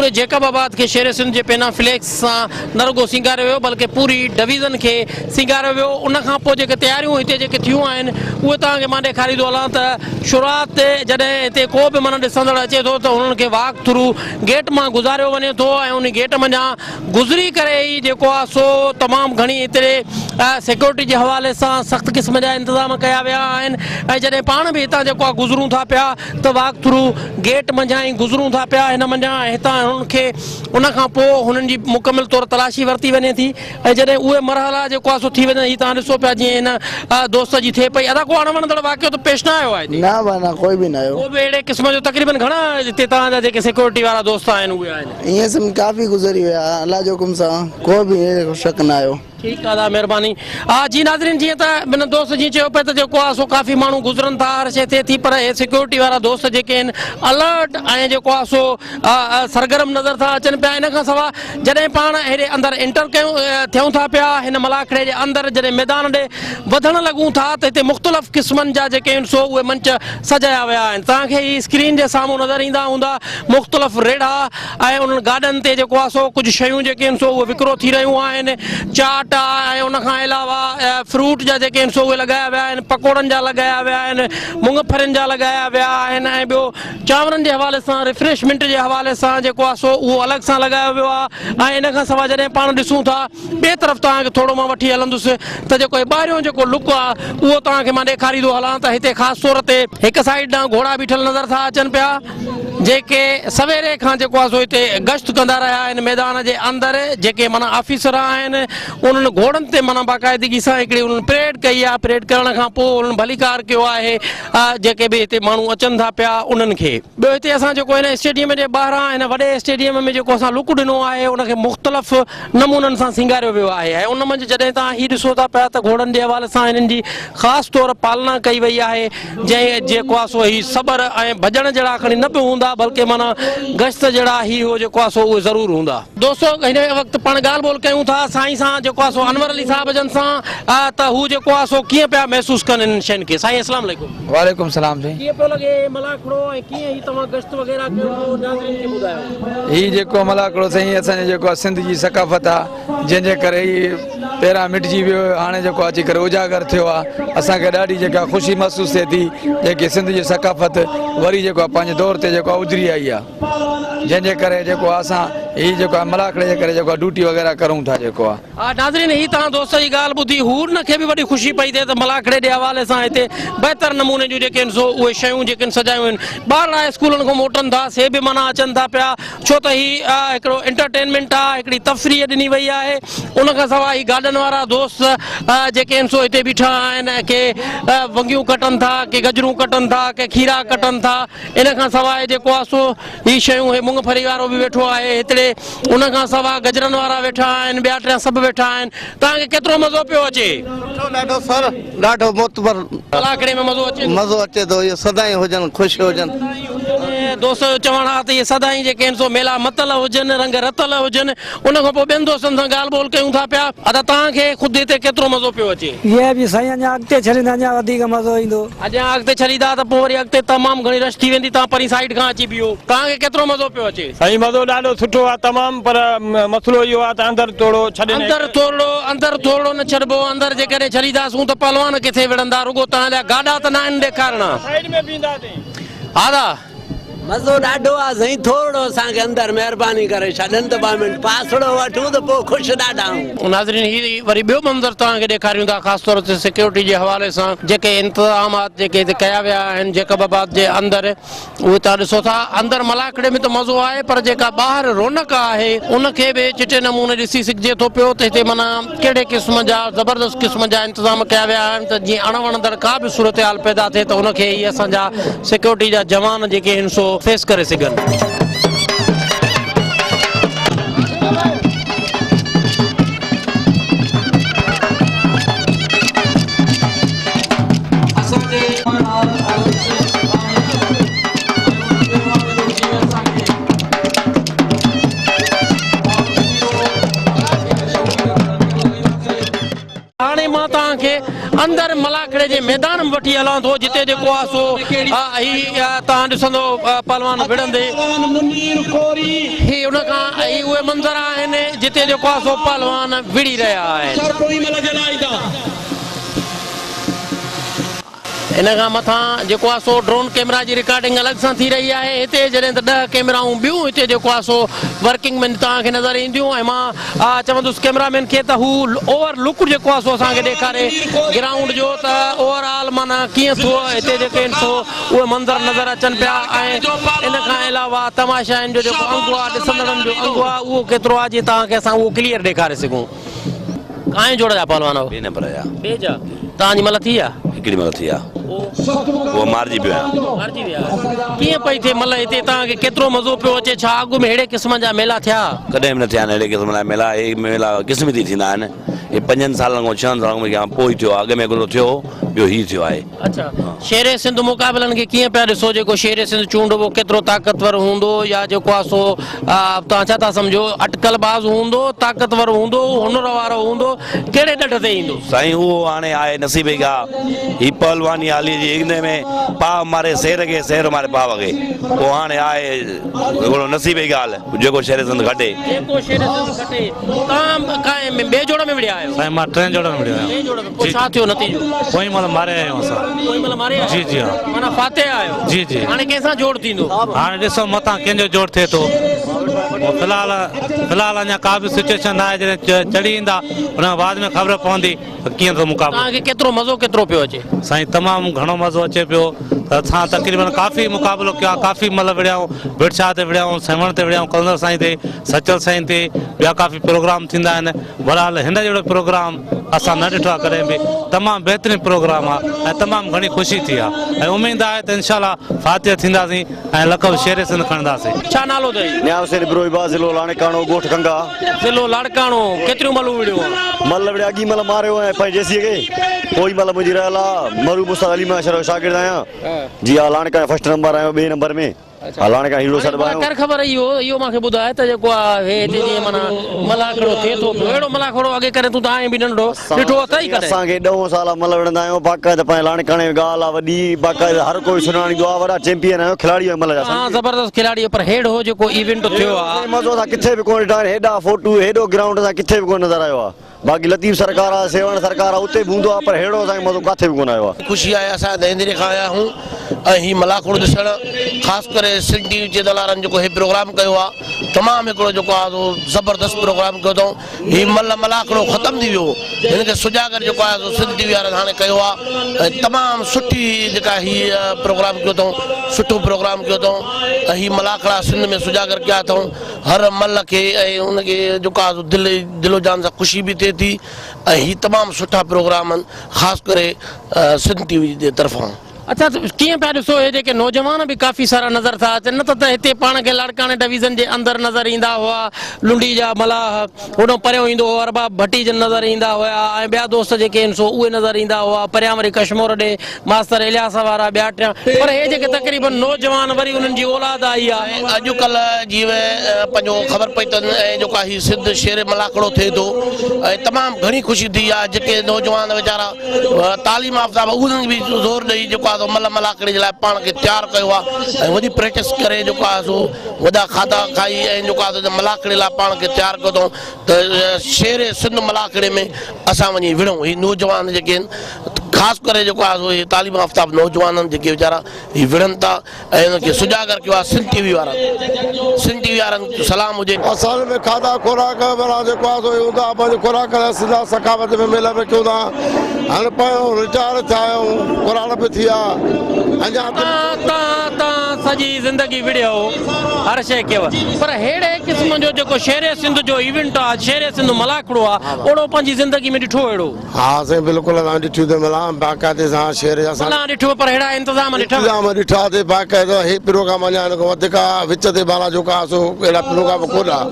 پوري جيڪب آباد کي شير سنڌ جي پينا فليڪس سان نه رڳو سينگاريو ويو بلڪه پوري ڊويزن کي سينگاريو ويو ان کان پوء جيڪي تياريون هتي جيڪي ٿيون آهن اهي توهان کي مان ڏيکاريندو هلان ته شروعات تي جڏهن هتي ڪو به معنيٰ ڏسندڙ اچي ٿو ته انهن کي واڪ ٿرو گيٽ مان گذاريو وڃي ٿو ۽ ان گيٽ منجهان گذري ڪري ئي جيڪو آهي سو تمام گهڻي هتي سيڪيورٽي جي حوالي سان سخت قسم جا انتظام ڪيا ويا آهن ۽ جڏهن پاڻ به هتان جيڪو آهي گذرون ٿا پيا ته واڪ ٿرو گيٽ منجهان ئي گذرون ٿا پيا هن منجهان ۽ هتان هنن کي ان کان پوء هنن جي مڪمل طور تلاشي ورتي وڃي ٿي ۽ جڏهن اهي مرحلا جيڪو آهي سو ٿي وڃن هي توهان ڏسو پيا جيئن هن دوست جي ٿئي پئي ادا ڪو اڻ وڻندڙ واقعو ته پيش نه آيو آهي هتي؟ نه ڀاء نه ڪوئي به نه آيو. ڪو به اهڙي قسم جو تقريبن گهڻا هتي توهان جا جيڪي سيڪيورٽي وارا دوست آهن اهي آهن؟ ائين سمجهه ڪافي گذري ويا الله جي حڪم سان ڪو به اهڙو شڪ نه آيو. ٺيڪ آ ادا مهرباني. ها جي ناظرين جيئن ته هن دوست جيئن چيو پئي ته جيڪو آ سو ڪافي ماڻهو گذرن ٿا هر شي ٿئي ٿي پر هي سيڪيورٽي وارا دوست جيڪي آهن الرٽ ۽ جيڪو آ سو سرگرم نظر ٿا اچن پيا ان کان سوا جڏهن پاڻ هيڏي اندر انٽر ڪيون ٿيون ٿا پيا هن ملاکڙي جي اندر جڏهن ميدان ڏي وڌڻ لڳون ٿا ته هتي مختلف قسمن جا جيڪي آهن سو اهي منچ سجايا ويا آهن توهان کي هي اسڪرين جي سامهون نظر ايندا هوندا مختلف ريڙها ۽ انهن گاڏن تي جيڪو آهي سو ڪجهه شيون جيڪي آهن سو اهي وڪرو ٿي رهيون آهن چاٽ آهي ۽ ان کان علاوه فروٽ جا جيڪي آهن سو اهي لڳايا ويا آهن پڪوڙن جا لڳايا ويا آهن مڱ ڦرين جا لڳايا ويا آهن ۽ ٻيو چانورن جي حوالي سان ريفريشمينٽ جي حوالي سان جيڪو آهي سو اهو الڳ سان لڳايو ويو آهي ۽ ان کان سواء جڏهن پاڻ ڏسون ٿا ٻئي طرف توهان کي ٿورو مان وٺي هلندس ته جيڪو هي ٻاهريون جيڪو لڪ آهي اهو توهان کي مان ڏيکاريندو هلان ته هتي خاص طور تي هڪ سائيڊ ڏانهن گهوڙا بيٺل نظر ٿا اچن پيا جيڪي سويري کان جيڪو آهي سو هتي گشت ڪندا رهيا آهن ميدان جي اندر جيڪي معنيٰ آفيسر آهن انهن گهوڙن تي معنيٰ باقاعدگي سان هڪڙي انهن پريڊ ڪئي آهي پريڊ ڪرڻ کان پوء انهن ڀليڪار ڪيو آهي جيڪي به هتي ماڻهو اچن ٿا پيا انهن کي. ٻيو هتي اسان جيڪو هن اسٽيڊيم جي ٻاهران هن وڏي اسٽيڊيم ۾ جيڪو اسان لڪ ڏنو آهي ان کي مختلف نمونن سان سينگاريو ويو آهي ۽ ان منجهه جڏهن توهان هي ڏسو ٿا پيا ته گهوڙن جي حوالي سان هنن جي خاص طور پالنا ڪئي وئي آهي جنهن جيڪو آهي سو هي صبر ۽ ڀڄڻ جهڙا کڻي نه به هوندا بلڪه معنيٰ گشت جهڙا هي هو جيڪو آهي سو اهي ضرور هوندا. دوستو هن وقت پاڻ ڳالهه ٻولهه ڪيون ٿا سائين سان جيڪو آهي سو انور علي صاحب جن سان ته هو جيڪو آهي سو ڪيئن پيا محسوس ڪن انهن شين کي. سائين اسلام عليڪم. وعليڪم السلام سائين. ڪيئن پيو لڳي هي ملاکڙو ۽ ڪيئن هي توهان گشت وغيره ڪيو ٿو ناظرين کي ٻڌايو. هي جيڪو ملاکڙو سائين اسان جي جيڪو آهي سنڌ جي ثقافت آهي جنهن جي ڪري هي پهريان مٽجي ويو هيو هاڻي جيڪو اچي ڪري اجاگر ٿيو آهي اسان کي ڏاڍي جيڪا خوشي محسوس ٿئي ٿي جيڪي سنڌ جي ثقافت وري جيڪو آهي پنهنجي دور تي جيڪو آهي اجري آئي آهي جنهن جي ڪري جيڪو آهي اسان هي جيڪو آهي ملاکڙي جي ڪري جيڪو آهي ڊيوٽي وغيره ڪرون ٿا جيڪو آهي. ها ناظرين هي توهان دوست جي ڳالهه ٻڌي هو ان کي به وڏي خوشي پئي ٿئي ته ملاکڙي جي حوالي سان هتي بهتر نموني جون جيڪي آهن سو اهي شيون جيڪي آهن سجايون آهن ٻارڙا اسڪولن کان موٽن ٿا سي به معنيٰ اچن ٿا پيا ڇو ته هي هڪڙو انٽرٽينمينٽ آ هڪڙي تفريح ڏني وئي آهي ان کان سواء هي گارڊن وارا دوست جيڪي آهن سو هتي بيٺا آهن ڪي ونگيون ڪٽن ٿا ڪي گجرون ڪٽن ٿا ڪي کيرا ڪٽن ٿا ان کان سواء جيڪو آ سو هي شيون هي مڱ ڦري وارو به ويٺو آهي هتڙي ان کان سواء گجرن وارا ويٺا آهن ٻيا ٽيا سڀ ويٺا آهن توهان کي ڪيترو مزو پيو اچي؟ سٺو ڏاڍو سر ڏاڍو معتبر. ملاکڙي ۾ مزو اچي ٿو. مزو اچي ٿو اهي سدائين هجن خوش هجن. دوست جو چوڻ آ ته اهي سدائين جيڪي آهن سو ميلا متل هجن رنگ رتل هجن ان کان پوء ٻين دوستن سان ڳالهه ٻولهه ڪيون ٿا پيا ادا توهان کي خود هتي ڪيترو مزو پيو اچي؟ اهي به سائين اڃا اڳتي ڇڏيندا اڃا وڌيڪ مزو ايندو. اڃا اڳتي ڇڏيندا ته پوء وري اڳتي تمام گهڻي رش ٿي ويندي توهان پرين سائيڊ کان اچي بيهو توهان کي ڪيترو مزو پيو اچي؟ سائين مزو ڏاڍو سٺو آ تمام پر مسئلو اهو آ ته اندر ٿورڙو ڇڏين اندر ٿورڙو اندر ٿورڙو نه ڇڏبو اندر جيڪڏهن ڇڏينداسون ته پهلوان ڪٿي وڙهندا رڳو توهان جا گاڏا ته ناهن ڏيکارڻا. سائيڊ ۾ بيهنداسين. ها دا. مزو ڏاڍو آ سائين ٿورڙو اسان کي اندر مهرباني ڪري ڇڏن ته ٻه منٽ پاسڙو وٺون ته پوء خوش ڏاڍا آهيون. ناظرين هي وري ٻيو منظر توهان کي ڏيکاريون ٿا خاص طور تي سيڪيورٽي جي حوالي سان جيڪي انتظامات جيڪي هتي ڪيا ويا آهن جيڪب آباد جي اندر اهي توهان ڏسو ٿا اندر ملاکڙي ۾ ته مزو آهي پر جيڪا ٻاهر رونق آهي ان کي به چٽي نموني ڏسي سگهجي ٿو پيو ته هتي معنيٰ ڪهڙي قسم جا زبردست قسم جا انتظام ڪيا ويا آهن ته جيئن اڻ وڻندڙ ڪا به صورتحال پيدا ٿئي ته ان کي هي اسان جا سيڪيورٽي جا جوان جيڪي آهن سو فيس ڪري سگهن. هاڻي مان. مان توهان کي اندر ملاکڙي جي ميدان ۾ وٺي هلان ٿو جتي جيڪو آهي سو هي توهان ڏسندو پهلوان وڙهندي هي ان کان هي اهي منظر آهن جتي جيڪو آهي سو پهلوان وڙهي رهيا آهن. ان کان مٿان جيڪو آهي سو ڊرون ڪيمرا جي رڪارڊنگ الڳ سان ٿي رهي آهي هتي جڏهن ته ڏهه ڪيمرائون ٻيون هتي جيڪو آهي سو ورڪنگ ۾ توهان کي نظر اينديون ۽ مان چوندس ڪيمرا مين کي ته هو اوور لڪ جيڪو آهي سو اسان کي ڏيکاري گرائونڊ جو ته اوور آل معنيٰ ڪيئن ٿو هتي جيڪي آهن سو اهي منظر نظر اچن پيا ۽ ان کان علاوه تماشائين جو جيڪو انگ آهي ڏسندڙن جو انگ آهي اهو ڪيترو آهي جيئن توهان کي اسان اهو ڪليئر ڏيکاري سگهون. ڪائين جوڙ جا پهلوان آهيو؟ ٻئي نمبر جا. ٻئي جا. توهان جي ملهه ٿي آ؟ هڪڙي ملهه ٿي آ. اهو مارجي پيو آهيان. مارجي ويا. ڪيئن پئي ٿئي ملهه هتي توهان کي ڪيترو مزو پيو اچي ڇا اڳ ۾ ههڙي قسم جا ميلا ٿيا؟ ڪڏهن به نه ٿيا آهن اهڙي قسم جا ميلا. هي ميلا قسمتي ٿيندا آهن. هي پنجن سالن کان ڇهن سالن کان پوء ٿيو آهي. اڳ ۾ هڪڙو ٿيو هو ٻيو هي ٿيو آهي. اڇا شير سنڌ مقابلن کي ڪيئن پيا ڏسو جيڪو شير سنڌ چونڊبو ڪيترو طاقتور هوندو يا جيڪو آ سو توهان ڇا ٿا سمجهو اٽڪل باز هوندو طاقتور هوندو هنر وارو هوندو ڪهڙي ڏڍ تي ايندو. سائين اهو هاڻي آهي نصيب جي ڳاهه هي پهلواني عالي جي اڳني ۾ پاء ماري سير کي سير ماري پاء کي اهو هاڻي آهي هڪڙو نصيب جي ڳالهه جيڪو شير سنڌ کٽي. جيڪو شير سنڌ کٽي. توهان ڪائين ٻئي جوڙ ۾ وڙهيا آهيو. سائين مان ٽئين جوڙ ۾ وڙهيو آهيان. ٽئين جوڙ ۾. پوء ڇا ٿيو نتيجو؟ پوئين مهل ماري آيا آهيون اسان. پوئين مهل ماري آيا جي جي ها. معنيٰ فاتح آهيو. جي جي. هاڻي ڪنهن سان جوڙ ٿيندو؟ هاڻي ڏسو متان ڪنهن جو جوڙ ٿئي ٿو. في الحال في الحال اڃا ڪا به سچوئيشن ناهي جڏهن چڙهي ايندا ان کان بعد ۾ خبر پوندي ته ڪيئن ٿو مقابلو. توهان کي ڪيترو مزو ڪيترو پيو اچي؟ سائين تمام گهڻو مزو اچي پيو ته اسان تقريبن ڪافي مقابلو ڪيو آهي ڪافي مهل وڙهيا آهيون ڀٽ شاهه تي وڙهيا آهيون سيوهڻ تي وڙهيا آهيون قلندر سائين تي سچل سائين تي ٻيا ڪافي پروگرام ٿيندا آهن بهرحال هن جهڙو پروگرام اسان نه ڏٺو آهي ڪڏهن به تمام بهترين پروگرام آهي ۽ تمام گهڻي خوشي ٿي آهي ۽ اميد آهي ته انشاء الله فاتح ٿينداسين ۽ لقب شير سنڌ کڻنداسين. ڇا نالو اٿئي؟ نياز حسين بروهي ڀاء ضلعو لاڙڪاڻو ڳوٺ کنگا. ضلعو لاڙڪاڻو ڪيتريون ملهون وڙهيو آن؟ ملهه وڙهيا اڳي ملهه ماريو آهيان پنهنجي جيسيء کي پوئين ملهه منهنجي رهيل آ مرحوم استاد علي محمد شر جو شاگرد آهيان جي ها لاڙڪاڻي فرسٽ نمبر آيو ٻئي نمبر ۾. هلائڻ کان هيڙو سڏبا آهيون. ڪر خبر اهو اهو مان کي ٻڌاء ته جيڪو آ هي هتي جيئن معنيٰ ملاکڙو ٿئي ٿو پيو اهڙو ملاکڙو اڳي ڪڏهن تون ته آهين به ننڍڙو ڏٺو اٿئي ڪڏهن؟ اسان کي ڏهون سال آ ملهه وڙهندا آهيون باقاعده پنهنجي لاڙڪاڻي ۾ ڳالهه آ وڏي باقاعده هر ڪوئي سڃاڻيندو آ وڏا چيمپيئن آهيون کلاڙي آهيون ملهه جا تهان زبردست کلاڙي آهيو پر ههڙو جيڪو ايونٽ ٿيو آ. مزو اسان ڪٿي به ڪونه ڏٺو آهي هيڏا فوٽو هيڏو گرائونڊ اسان ڪٿي به ڪونه نظر آيو آ. باقي لطيف سرڪار آ سيوهڻ سرڪار آ اتي به هوندو آ پر ههڙو اسان کي مزو ڪاٿي به ڪونه آيو آ. خوشي آهي اسان دهندري کان آيا آهيون ۽ هي ملاکڙو ڏسڻ خاص ڪري سنڌ ٽي وي چينل وارن جيڪو هي پروگرام ڪيو آ تمام هڪڙو جيڪو آ سو زبردست پروگرام ڪيو اٿئون هي مل ملاکڙو ختم ٿي ويو هو هن کي سجاگر جيڪو آهي سو سنڌ ٽي وي وارن هاڻي ڪيو آ ۽ تمام سٺي جيڪا هي پروگرام ڪيو اٿئون سٺو پروگرام ڪيو اٿئون ۽ هي ملاکڙا سنڌ ۾ سجاگر ڪيا اٿئون هر مل کي ۽ ان کي جيڪو آ سو دل دل و جان سان خوشي به ٿئي ٿي ۽ هي تمام سٺا پروگرام آهن خاص ڪري سنڌ ٽي وي جي طرفان. اڇا ته ڪيئن پيا ڏسو هي جيڪي نوجوان به ڪافي سارا نظر ٿا اچن نه ته هتي پاڻ کي لاڙڪاڻي ڊويزن جي اندر نظر ايندا هئا لنڊي جا ملاح هوڏانهن پريون ايندو هو ارباب ڀٽي جن نظر ايندا هيا ۽ ٻيا دوست جيڪي آهن سو اهي نظر ايندا هئا پريان وري ڪشمور ڏي ماستر الياس وارا ٻيا ٽيان پر هي جيڪي تقريبن نوجوان وري انهن جي اولاد آئي آ. ۽ اڄ ڪلهه جيئن پنهنجو خبر پئي اٿن ۽ جيڪو آ هي سنڌ شير ملاکڙو ٿئي ٿو ۽ تمام گهڻي خوشي ٿي آ جيڪي نوجوان ويچارا تعليم يافته به انهن به زور ڏئي جيڪو آ سو ملهه ملاکڙي جي لاء پاڻ کي تيار ڪيو آ ۽ وڏي پريڪٽس ڪري جيڪو آ سو وڏا کاڌا کائي ۽ جيڪو آ سو ملاکڙي لاء پاڻ کي تيار ڪيو اٿئون ته شير سنڌ ملاکڙي ۾ اسان وڃي وڙهون هي نوجوان جيڪي آهن خاص ڪري جيڪو آهي سو هي تعليم يافته نوجوانن جيڪي ويچارا هي وڙهن ٿا ۽ انهن کي سجاگر ڪيو آهي سنڌ ٽي وي وارن سنڌ ٽي وي وارن سلام هجي. اسان ۾ کاڌا خوراڪ ڀلا جيڪو آهي سو هوندو آهي پنهنجي خوراڪ لاء سنڌ ثقافت ۾ ميلا ۾ ڪيون ٿا هاڻي پنهنجو رٽائر ٿيا آهيون قرآن به ٿي ويا اڃا تان تان تان سڄي زندگي وڙهيو هر شيء ڪيو پر ههڙي قسم جو جيڪو شير سنڌ جو ايونٽ آهي شير سنڌ ملاکڙو آهي اوڙو پنهنجي زندگي ۾ ڏٺو اهڙو. ها سائين بلڪل اسان ڏٺيون ته ملان. انتظام باقاعدي سان شهر جا ملان ڏٺو پر اهڙا انتظام ڏٺا؟ انتظام ڏٺا تي باقاعده هي پروگرام اڃا ان کان وڌيڪ آ وچ تي معنيٰ جيڪو آ سو اهڙا پروگرام ڪونه آ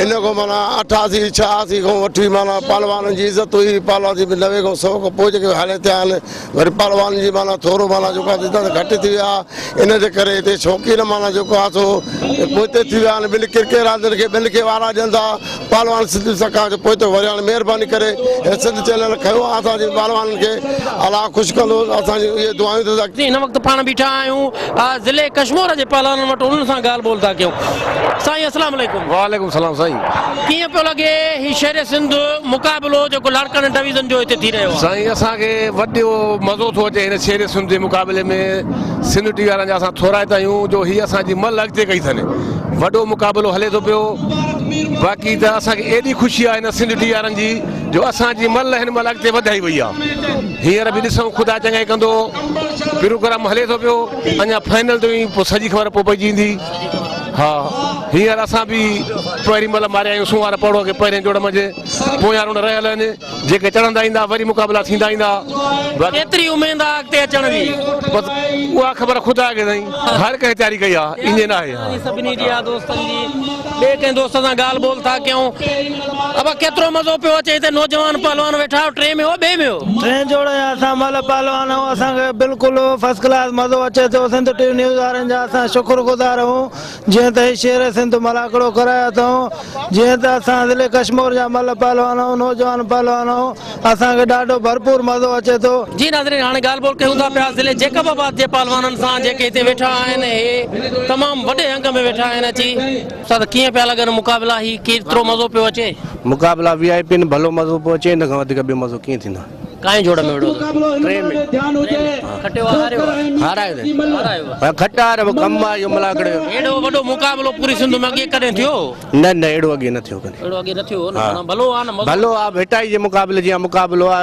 ان کان معنيٰ 88 86 کان وٺي معنيٰ پهلوانن جي عزت هئي پهلوان جي 90 کان 100 کان پوء جيڪي هلي ٿيا آهن وري پهلوانن جي معنيٰ ٿورو معنيٰ جيڪو آ عزت گهٽ ٿي وئي آ ان جي ڪري هتي شوقين معنيٰ جيڪو آ سو پوئتي ٿي ويا آهن ٻن ڪرڪيٽ راندين کي ٻين کي وارا ڏين ٿا پهلوان سنڌ سرڪار جو پوئتي وري هاڻي مهرباني ڪري هي سنڌ چينل کنيو آ اسان جي پهلوانن کي الله خوش ڪندو اسان جون اهي دعائون ته هن وقت پاڻ بيٺا آهيون ضلعي ڪشمور جي پهلوانن وٽ انهن سان ڳالهه ٻولهه ٿا ڪيون سائين السلام عليڪم. وعليڪم السلام سائين. ڪيئن پيو لڳي هي شير سنڌ مقابلو جيڪو لاڙڪاڻي ڊويزن جو هتي ٿي رهيو آهي. سائين اسان کي وڏو مزو ٿو اچي هن شير سنڌ جي مقابلي ۾ سنڌ ٽي وي وارن جا اسان ٿورائتا آهيون جو هي اسان جي ملهه اڳتي ڪئي اٿن وڏو مقابلو هلي ٿو پيو باقي ته اسان کي ايڏي خوشي آهي هن سنڌ ٽي وي وارن جي جو اسان جي ملهه هن مهل اڳتي وڌائي وئي آهي هينئر به ڏسون خدا چڱائي ڪندو پروگرام هلي ٿو پيو اڃا فائنل تائين پوء سڄي خبر پوء پئجي ايندي ها هينئر اسان به پهرين مهل ماريا آهيون سونهار پوڙهو کي پهرين جوڙ منجهه پويان رونڊ رهيل آهن جيڪي چڙهندا ايندا وري مقابلا ٿيندا ايندا. ڪيتري اميد آ اڳتي اچڻ جي؟ بس اها خبر خدا کي سائين هر ڪنهن تياري ڪئي آ ائين ناهي ها. سڀني جي آ دوستن جي ٻئي ڪنهن دوست سان ڳالهه ٻولهه ٿا ڪيون ابا ڪيترو مزو پيو اچي هتي نوجوان پهلوان ويٺا آهيو ٽئين ۾ هو ٻئي ۾ هو؟ ٽئين جوڙ جا اسان ملهه پهلوان آهيون اسان کي بلڪل فرسٽ ڪلاس مزو اچي ٿو سنڌ ٽي وي نيوز وارن جا اسان شڪر گذار آهيون جيئن ته هي شير سنڌ ملاکڙو ڪرايو اٿئون، جيئن ته اسان ضلعي ڪشمور جا ملهه پهلوان آهيون، نوجوان پهلوان آهيون، اسان کي ڏاڍو ڀرپور مزو اچي ٿو. جي ناظرين هاڻي ڳالهه ٻولهه ڪيون ٿا پيا ضلعي جيڪب آباد جي پهلوانن سان جيڪي هتي ويٺا آهن اهي تمام وڏي انگ ۾ ويٺا آهن اچي. استاد ڪيئن پيا لڳن مقابلا هي ڪيترو مزو پيو اچي. مقابلا وي آء پي آهن ڀلو مزو پيو اچي ان کان وڌيڪ ٻيو مزو ڪيئن ٿيندو. ڪائين جوڙ ۾ وڙهو ٿا؟ ٽي ۾. کٽيو آ هاريو آ؟ هارايو اٿئي. هارايو آ. کٽ هار به ڪم آ اهو ملاکڙي جو. اهڙو وڏو مقابلو پوري سنڌ ۾ اڳي ڪڏهن ٿيو هو؟ نه نه اهڙو اڳي نه ٿيو ڪڏهن. اهڙو اڳي نه ٿيو هو نه معنيٰ ڀلو آ نه مزو. ڀلو آ ڀٽائي جي مقابلي جيان مقابلو آ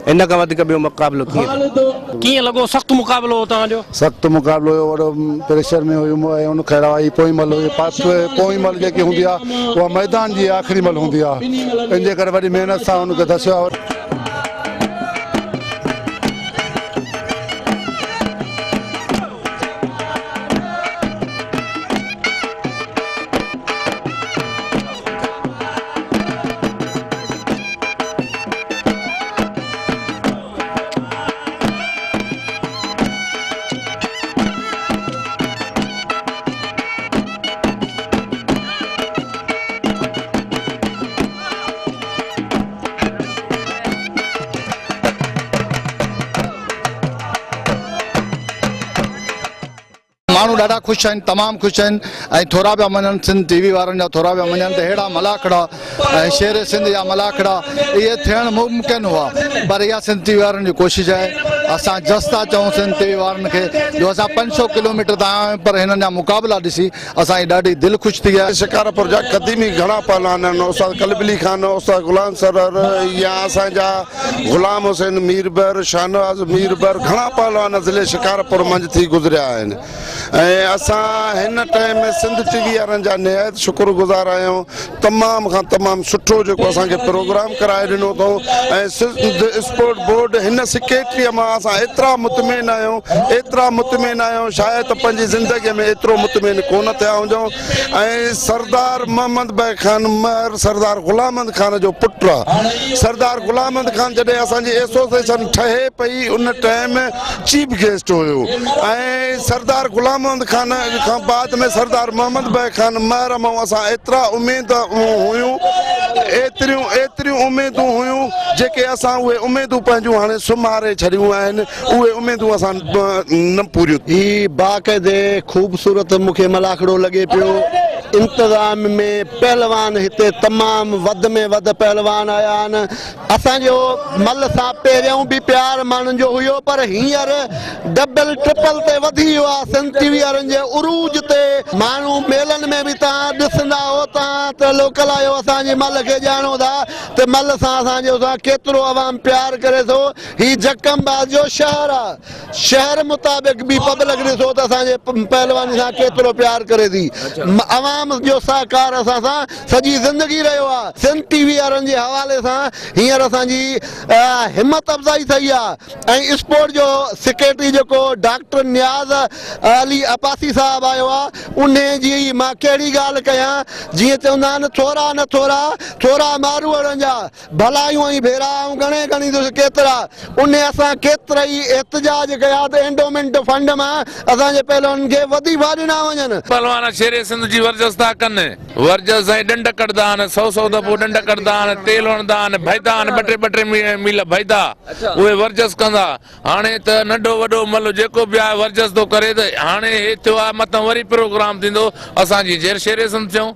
ان کان وڌيڪ ٻيو مقابلو ڪيئن ٿيندو. ڪيئن لڳو سخت مقابلو هو توهان جو؟ سخت مقابلو هيو وڏو پريشر ۾ هيم ۽ ان کان علاوه هي پوئين مهل هئي پوئين مهل جيڪي هوندي آ اها ميدان جي آخري مهل هوندي آ ان جي ڪري وڏي محنت سان ان کي دسيو آ. ماڻهو ڏاڍا خوش آهن تمام خوش آهن ۽ ٿورا پيا مڃن سنڌ ٽي وي وارن جا ٿورا پيا مڃن ته ههڙا ملاکڙا ۽ شير سنڌ جا ملاکڙا اهي ٿيڻ ممڪن هئا پر اها سنڌ ٽي وي وارن جي ڪوشش آهي اسان جس ٿا چئون سنڌ ٽي وي وارن کي جو اسان 500 ڪلوميٽر تان آيا آهيون پر هنن جا مقابلا ڏسي اسان جي ڏاڍي دل خوش ٿي آهي. شڪارپور جا قديمي گهڻا پهلوان آهن استاد قلبلي خان، استاد غلام سرور يا اسان جا غلام حسين ميربحر، شاهنواز ميربحر گهڻا پهلوان ضلعي شڪارپور منجهه ٿي گذريا آهن ۽ اسان هن ٽائيم سنڌ ٽي وي وارن جا نهايت شڪر گذار آهيون تمام کان تمام سٺو جيڪو اسان کي پروگرام ڪرائي ڏنو اٿئون ۽ سنڌ اسپورٽ بورڊ هن سيڪريٽري مان اسان ايترا مطمئن آهيون ايترا مطمئن آهيون شايد ته پنهنجي زندگي ۾ ايترو مطمئن ڪونه ٿيا هجون ۽ سردار محمد بيگ خان مهر سردار غلام محمد خان جو پٽ آ سردار غلام محمد خان جڏهن اسان جي ايسوسيئيشن ٺهي پئي ان ٽائيم چيف گيسٽ هيو ۽ سردار غلام محمد خان کان بعد ۾ سردار محمد بيگ خان مهر مان اسان ايترا اميد هيون ايتريون ايتريون اميدون هيون جيڪي اسان اهي اميدون پنهنجون هاڻي سمهاري ڇڏيون آهن اهي اميدون اسان نه پوريون. هي باقاعدي خوبصورت مون کي ملاکڙو لڳي پيو. انتظام ۾ پهلوان هتي تمام وڌ ۾ وڌ پهلوان آيا آهن. اسان جو مل سان پهريون به پيار ماڻهن جو هيو پر هينئر ڊبل ٽرپل تي وڌي ويو آهي سنڌ ٽي وي وارن جي عروج تي ماڻهو ميلن ۾ به توهان ڏسندا هو توهان ته لوڪل آهيو اسان جي مل کي ڄاڻو ٿا ته مل سان اسان جو سان ڪيترو عوام پيار ڪري ٿو هي جڪم باز جو شهر آهي شهر مطابق به پبلڪ ڏسو ته اسان جي پهلواني سان ڪيترو پيار ڪري ٿي عوام. عوام جو سهڪار اسان سان سڄي زندگي رهيو آ. سنڌ ٽي وي وارن جي حوالي سان هينئر اسان جي همت افزائي ٿئي آ ۽ اسپورٽ جو سيڪريٽري جيڪو ڊاڪٽر نياز علي عباسي صاحب آيو آ انهي جي مان ڪهڙي ڳالهه ڪيان جيئن چوندا آهن ٿورا نه ٿورا ٿورا ماروئڙن جا ڀلايون ۽ ڀيرا آئون ڳڻي ڳڻيندس ڪيترا. انهي اسان ڪيترائي احتجاج ڪيا ته اينڊومينٽ فنڊ مان اسان جي پهلوانن کي وظيفا ڏنا وڃن. پهلوان شير سنڌ جي ورزش ٿا ڪن. ورزش سائين ڏنڊ ڪڍندا آهن، سئو سئو دفعو ڏنڊ ڪڍندا آهن، تيل هڻندا آهن، ڀڄندا آهن، ٻه ٽي ٻه ٽي ميل ڀڄندا، اهي ورزش ڪندا. هاڻي ته ننڍو وڏو ملهه جيڪو به آهي ورزش ٿو ڪري ته هاڻي هي ٿيو آهي مٿان وري پروگرام ٿيندو اسان جيئن شير سنڌ ٿيون.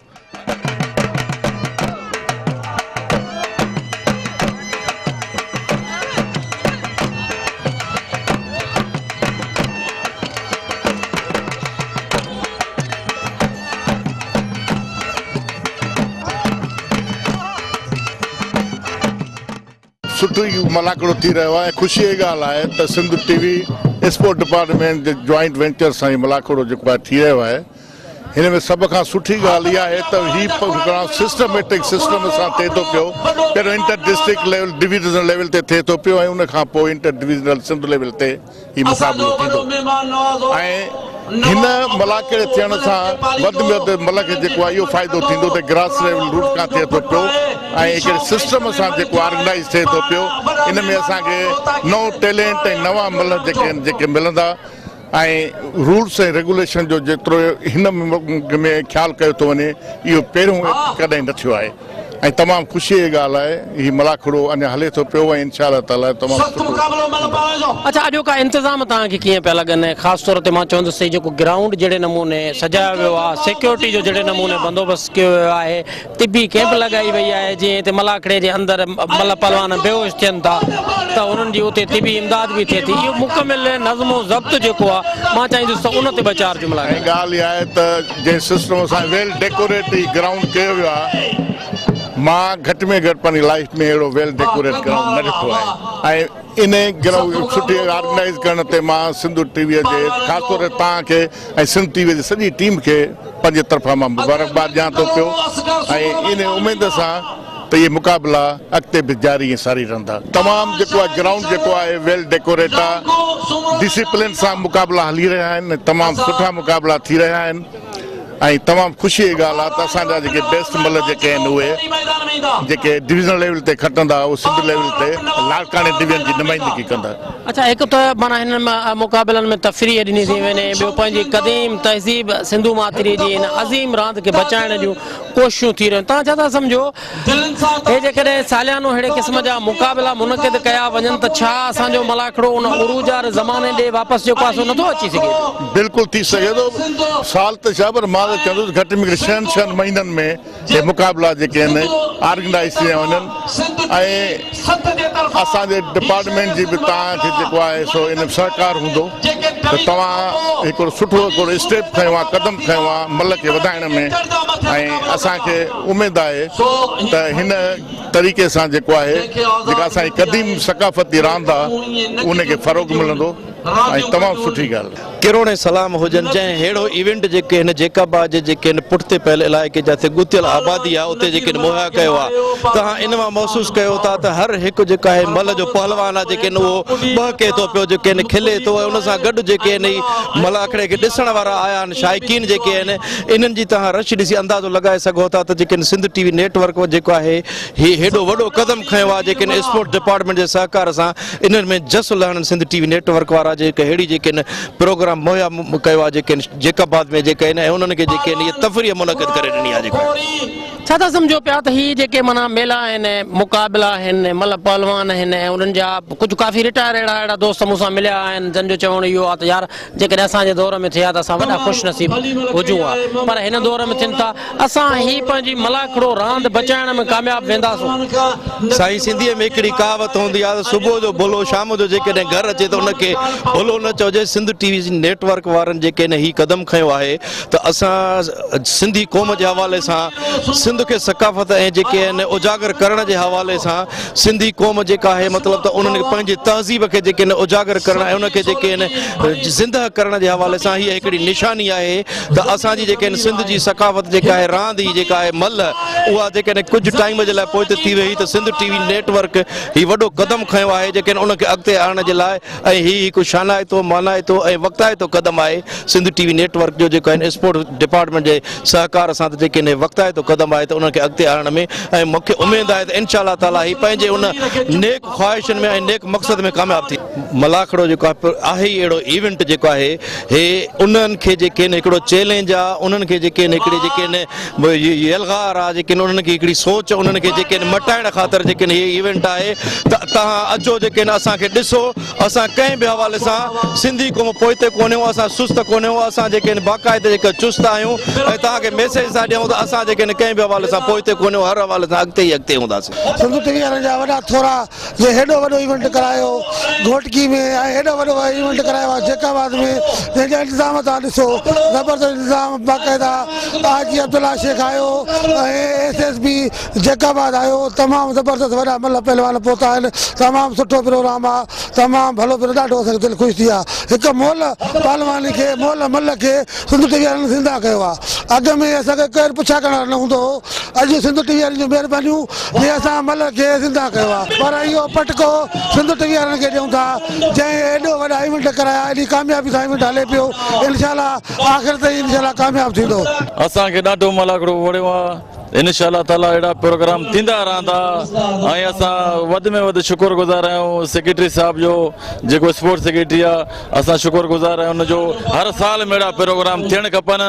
سٺو ئي ملاکڙو ٿي رهيو آهي ۽ خوشي جي ڳالهه آهي ته سنڌ ٽي وي اسپورٽ ڊپارٽمينٽ جي جوائنٽ وينچر سان هي ملاکڙو جيڪو آهي ٿي رهيو آهي هن ۾ سڀ کان سٺي ڳالهه اها آهي ته هي پروگرام سسٽميٽڪ سسٽم سان ٿئي ٿو پيو پهريون inter district level divisional level تي ٿئي ٿو پيو ۽ ان کان پوء انٽر ڊويزنل سنڌ ليول تي هي مقابلو ٿيندو ۽ هن ملاکڙي ٿيڻ سان وڌ ۾ وڌ ملهه کي جيڪو آهي اهو فائدو ٿيندو ته گراس ليول روٽ کان ٿئي ٿو پيو ۽ هڪڙي سسٽم سان جيڪو آرگنائيز ٿئي ٿو پيو ان ۾ اسان کي نئون ٽيلينٽ ۽ نوان ملهه جيڪي آهن جيڪي ملندا ۽ رولس ۽ ريگوليشن جو جيترو هن ۾ خيال ڪيو ٿو وڃي اهو پهريون ڪڏهن نه ٿيو آهي ۽ تمام خوشي جي ڳالهه آهي هي ملاکڙو اڃا هلي ٿو پيو ۽ انشاء الله تعالي تمام سٺو ٿيندو. اڇا اڄوڪا انتظام توهان کي ڪيئن پيا لڳن خاص طور تي مان چوندس ته هي جيڪو گرائونڊ جهڙي نموني سجايو ويو آهي سيڪيورٽي جو جهڙي نموني بندوبست ڪيو ويو آهي طبي ڪئمپ لڳائي وئي آهي جيئن هتي ملاکڙي جي اندر ملهه پهلوان بيهوش ٿين ٿا ته انهن جي اتي طبي امداد به ٿئي ٿي اهو مڪمل نظم و ضبط جيڪو آهي مان چاهيندس ته ان تي ٻه چار جملا ۽ ڳالهه اها آهي ته جنهن سسٽم سان ويل ڊيڪوريٽ هي گرائونڊ ڪيو ويو آهي مان گهٽ ۾ گهٽ پنهنجي لائيف ۾ اهڙو ويل ڊيڪوريٽ گرائونڊ نه ڏٺو آهي ۽ ان گرائونڊ سٺي آرگنائيز ڪرڻ تي مان سنڌ ٽي وي جي خاص طور تي توهان کي ۽ سنڌ ٽي وي جي سڄي ٽيم کي پنهنجي طرفان مان مبارڪباد ڏيان ٿو پيو ۽ ان اميد سان ته اهي مقابلا اڳتي به جاري ۽ ساري رهندا. تمام جيڪو آهي گرائونڊ جيڪو آهي ويل ڊيڪوريٽ آهي ڊسيپلين سان مقابلا هلي رهيا آهن ۽ تمام سٺا مقابلا ٿي رهيا آهن ۽ تمام خوشي جي ڳالهه آهي ته اسان جا جيڪي بيسٽ ملهه جيڪي آهن اهي جيڪي ڊويزنل ليول تي کٽندا اهي سنڌ ليول تي لاڙڪاڻي ڊويزن جي نمائندگي ڪندا. اڇا هڪ ته معنيٰ هنن مقابلن ۾ تفريح ڏني ٿي وڃي ٻيو پنهنجي قديم تهذيب سنڌو ماٿري جي هن عظيم راند کي بچائڻ جون ڪوششون ٿي رهيون توهان ڇا ٿا سمجهو هي جيڪڏهن ساليانو ههڙي قسم جا مقابلا منعقد ڪيا وڃن ته ڇا اسان جو ملاکڙو ان عروج واري زماني ڏي واپس جيڪو آهي سو نٿو اچي سگهي پيو؟ بلڪل ٿي سگهي ٿو سال ته ڇا پر مان ته چوندس گهٽ ۾ گهٽ ڇهن ڇهن مهينن ۾ اهي مقابلا جيڪي آهن آرگنائيز ٿي وڃن ۽ اسان جي ڊپارٽمينٽ جي به توهان کي جيڪو آهي سو ان ۾ سهڪار هوندو ته توهان هڪڙو سٺو هڪڙو اسٽيپ کنيو آهي قدم کنيو آهي ملهه کي وڌائڻ ۾ ۽ اسان کي اميد آهي ته هن طريقي سان جيڪو آهي جيڪا اسان جي قديم ثقافتي راند آهي ان کي فروغ ملندو ۽ تمام سٺي ڳالهه. ڪروڙين سلام هجن جنهن ههڙو ايونٽ جيڪي هن جيڪب آباد جي جيڪي هن پٺتي پيل علائقي جتي ڳتيل آبادي آهي اتي جيڪي هن مهيا ڪيو آهي توهان ان مان محسوس ڪيو ٿا ته هر هڪ جيڪو آهي ملهه جو پهلوان آهي جيڪي هن اهو ٻهڪي ٿو پيو جيڪي هن کلي ٿو ۽ ان سان گڏ جيڪي هن هي ملاکڙي کي ڏسڻ وارا آيا آهن شائقين جيڪي آهن انهن جي توهان رش ڏسي اندازو لڳائي سگهو ٿا ته جيڪي هن سنڌ ٽي وي نيٽ ورڪ جيڪو آهي هي هيڏو وڏو قدم کنيو آهي جيڪي هن اسپورٽس ڊپارٽمينٽ جي سهڪار سان انهن ۾ جس لهڻن سنڌ ٽي وي نيٽ ورڪ وارا جيڪي ههڙي جيڪي هن پروگرام مهيا ڪيو آهي جيڪي هن جيڪب آباد ۾ جيڪي آهن ۽ انهن کي جيڪي هن هي تفريح منعقد ڪري ڏني آهي جيڪو. ڇا ٿا سمجهو پيا ته هي جيڪي معنيٰ ميلا آهن مقابلا آهن ملهه پهلوان آهن ۽ انهن جا ڪجهه ڪافي رٽائر اهڙا اهڙا دوست مون سان مليا آهن جن جو چوڻ اهو آهي ته يار جيڪڏهن اسان جي دور ۾ ٿئي ها ته اسان وڏا خوش نصيب هجون ها پر هن دور ۾ ٿين ٿا اسان هي پنهنجي ملاکڙو راند بچائڻ ۾ ڪامياب وينداسون. سائين سنڌيء ۾ هڪڙي ڪهاوت هوندي آهي ته صبح جو ڀلو شام جو جيڪڏهن گهر اچي ته ان کي ڀلو نه چئجي سنڌ ٽي وي نيٽ ورڪ وارن جيڪي هي قدم کنيو آهي ته اسان سنڌي قوم جي حوالي سان سنڌ. سنڌ کي ثقافت ۽ جيڪي آهن اجاگر ڪرڻ جي حوالي سان سنڌي قوم جيڪا آهي مطلب ته انهن کي پنهنجي تهذيب کي جيڪي آهن اجاگر ڪرڻ ۽ ان کي جيڪي آهن زندهه ڪرڻ جي حوالي سان هيء هڪڙي نشاني آهي ته اسان جي جيڪي آهن سنڌ جي ثقافت جيڪا آهي راند هي جيڪا آهي ملهه اها جيڪي آهن ڪجهه ٽائيم جي لاء پوئتي ٿي وئي ته سنڌ ٽي وي نيٽ ورڪ هي وڏو قدم کنيو آهي جيڪي آهن ان کي اڳتي آڻڻ جي لاء ۽ هي هڪ شانائتو، مانائتو ۽ وقتائتو قدم آهي سنڌ ٽي وي نيٽ ورڪ جو جيڪو آهن اسپورٽس ڊپارٽمينٽ جي سهڪار سان ته جيڪي هن وقتائتو قدم آهي ته انهن کي اڳتي آڻڻ ۾ ۽ مون کي اميد آهي ته انشاء الله تعالي هي پنهنجي ان نيڪ خواهشن ۾ ۽ نيڪ مقصد ۾ ڪامياب ٿي. ملاکڙو جيڪو آهي ئي اهڙو ايونٽ جيڪو آهي هي انهن کي جيڪي آهن هڪڙو چئلينج آهي انهن کي جيڪي آهن هڪڙي جيڪي آهن يلغار آ جيڪي انهن کي هڪڙي سوچ انهن کي جيڪي مٽائڻ خاطر جيڪي هي ايونٽ آهي ته توهان اچو جيڪي اسان کي ڏسو اسان ڪنهن به حوالي سان سنڌي قوم پوئتي ڪونهيون اسان سست ڪونهيون اسان جيڪي باقاعده جيڪي چست آهيون ۽ توهان کي ميسيج ٿا ڏيون ته اسان جيڪي ڪنهن به حوالي سان پوئتي ڪونهيون هر حوالي سان اڳتي ئي اڳتي هونداسين. سنڌ ٽي وي وارن جا وڏا ٿورا جي هيڏو وڏو ايونٽ ڪرايو گهوٽڪي ۾ ۽ هيڏو وڏو ايونٽ ڪرايو آهي جيڪب آباد ۾ جنهن جا انتظام توهان ڏسو زبردست انتظام باقاعده آء جي عبدالله شيخ آيو ۽ S S P Jacobabad آيو تمام زبردست وڏا ملهه پهلوان پهتا آهن تمام سٺو پروگرام آهي تمام ڀلو پرو ڏاڍو اسان کي دل خوش ٿي آهي هڪ مول پهلواني کي مول ملهه کي سنڌ ٽي وي وارن زنده ڪيو آهي اڳ ۾ اسان کي ڪير پڇا ڪرڻ وارو نه هوندو هو اڄ سنڌ ٽي وي وارن جون مهربانيون جنهن اسان ملهه کي زنده ڪيو آهي پر اهو پٽڪو سنڌ ٽي وي وارن کي ڏيون ٿا جنهن ايڏو وڏا ايونٽ ڪرايا ايڏي ڪاميابي سان ايونٽ هلي پيو انشاء الله آخر تائين انشاء الله ڪامياب ٿيندو. اسان کي ڏاڍو ملاکڙو وڻيو آ انشاء الله تعالي اهڙا پروگرام ٿيندا رهندا ۽ اسان وڌ ۾ وڌ شڪر گذار آهيون سيڪريٽري صاحب جو جيڪو اسپورٽ سيڪريٽري آ اسان شڪر گذار آهيون ان جو هر سال ۾ اهڙا پروگرام ٿيڻ کپن.